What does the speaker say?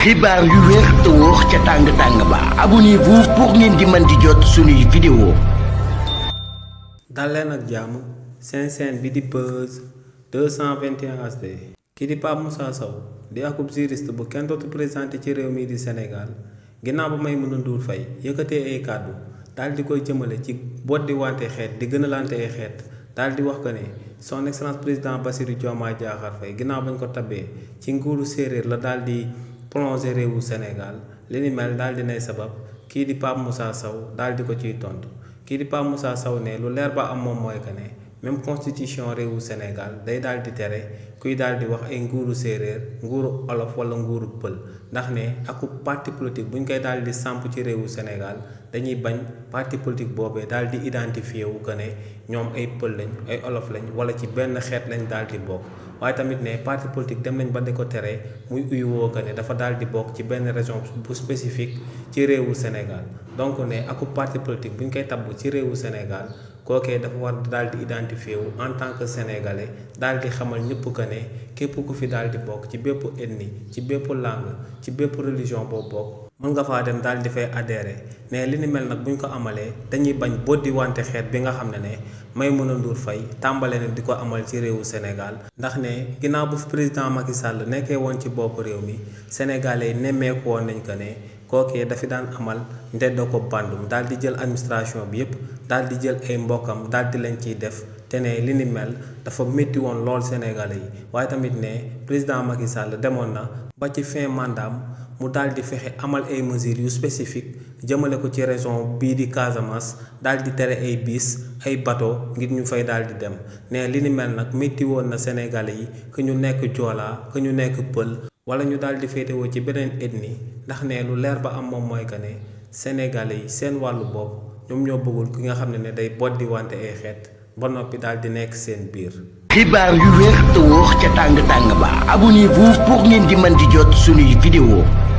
xibaar yu wér te wóor ca tàng ba abonnez-vous pour ngeen di mën di jot suñuy vidéo. dal leen ak jàmm seen chaîne bi di Buzz 221 HD. kii di Pape Moussa Sow di akub juriste bu kenn dootu présenté ci réew mi di Sénégal ginnaaw ba Maimouna Ndour Faye yëkkatee ay kàddu daal di koy jëmale ci boot di wante xeet di gën a lante ay xeet daal di wax que ne son excellence président Bassirou Diomaye Diakhar Faye ginnaaw bañ ko tabbee ci nguuru séeréer la daal di plongé réewu Sénégal li ni mel daal di nay sabab kii di Pape Moussa Sow daal di ko ciy tontu kii di Pape Moussa Sow ne lu leer ba am moom mooy que ne même constitution réewu Sénégal day daal di tere kuy daal di wax ay nguuru séeréer nguuru olof wala nguuru pël ndax ne aku parti politique buñ koy daal di samp ci réewu Sénégal dañuy bañ parti politique boobee daal di identifié wu que ne ñoom ay pël lañ ay olof lañ wala ci benn xeet lañ daal di bokk. waaye tamit ne parti politique dem nañ ba di ko tere muy uyu woo que ne dafa daal di bokk ci benn région bu spécifique ci réewu Sénégal donc ne aku parti politique bu ñu koy tabb ci réewu Sénégal kookee dafa war daal di identifié wu en tant que sénégalais daal di xamal ñëpp que ne képp ku fi daal di bokk ci bépp ethnie ci bépp langue ci bépp religion boo bokk mën nga faa dem daal di fay adhéré ne li ni mel nag bu ñu ko amalee dañuy bañ boddi wante xeet bi nga xam ne Maimouna Ndour Faye tàmbale na di ko amal ci réewu Sénégal ndax ne ginnaaw bu fi président Macky Sall nekkee woon ci bopp réew mi sénégalais yi nemmeeku woon nañ ko ne kookee dafi daan amal ndeddo ko bandum daal di jël administration bi yépp daal di jël ay mbokkam daal di leen ciy def te ne li ni mel dafa métti woon lool sénégalais yi waaye tamit ne président Macky Sall demoon na ba ci fin mandaam mu daal di fexe amal ay mesures yu spécifique jëmale ko ci région bii di Casamance daal di tere ay bis ay bateau ngir ñu fay daal di dem ne li ni mel nag métti woon na sénégalais yi que ñu nekk joolaa que ñu nekk pël wala ñu daal di féetewoo ci beneen ethnie ndax ne lu leer ba am moom mooy que ne sénégalais yi seen wàllu bopp ñoom ñoo bëggul ki nga xam ne day boddi wante ay xeet ba noppi daal di nekk seen biir. xibaar yu wér te wóor ca tàng ba abonnez-vous pour ngeen di mën di jot suñuy vidéo.